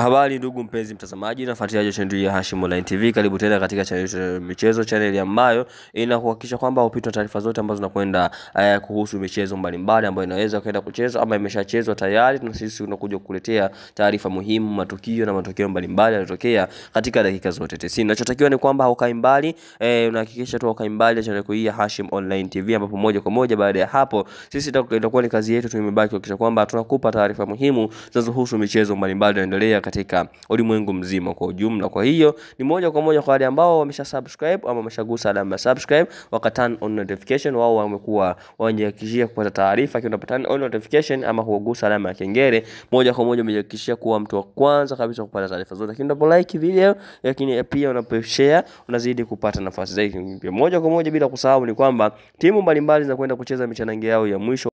Habari ndugu mpenzi mtazamaji na mfuatiliaji wa channel ya Hashim Online TV, karibu tena katika channel yetu ya michezo, channel ambayo inakuhakikisha kwamba upitwa taarifa zote ambazo zinakwenda kuhusu michezo mbalimbali ambayo inaweza kwenda kuchezwa ama imeshachezwa tayari, na sisi tunakuja kukuletea taarifa muhimu, matukio na matokeo mbalimbali yanayotokea katika dakika zote 90. Ninachotakiwa ni kwamba haukai mbali, unahakikisha tu haukai mbali na channel hii ya Hashim Online TV, ambapo moja kwa moja baada ya hapo sisi itakuwa ni kazi yetu tumebaki kuhakikisha kwamba tunakupa taarifa muhimu zinazohusu michezo mbalimbali inayoendelea katika ulimwengu mzima kwa ujumla. Kwa hiyo ni moja kwa moja kwa wale ambao wamesha subscribe ama wameshagusa alama ya subscribe waka turn on notification, wao wamekuwa wanajihakikishia kupata taarifa. Kiwa turn on notification ama kugusa alama ya kengele, moja kwa moja umejihakikishia kuwa mtu wa kwanza kabisa kupata taarifa zote. Lakini unapo like video, lakini pia unapo share, unazidi kupata nafasi zaidi. Moja kwa moja bila kusahau ni kwamba timu mbalimbali zinakwenda kucheza michanange yao ya mwisho.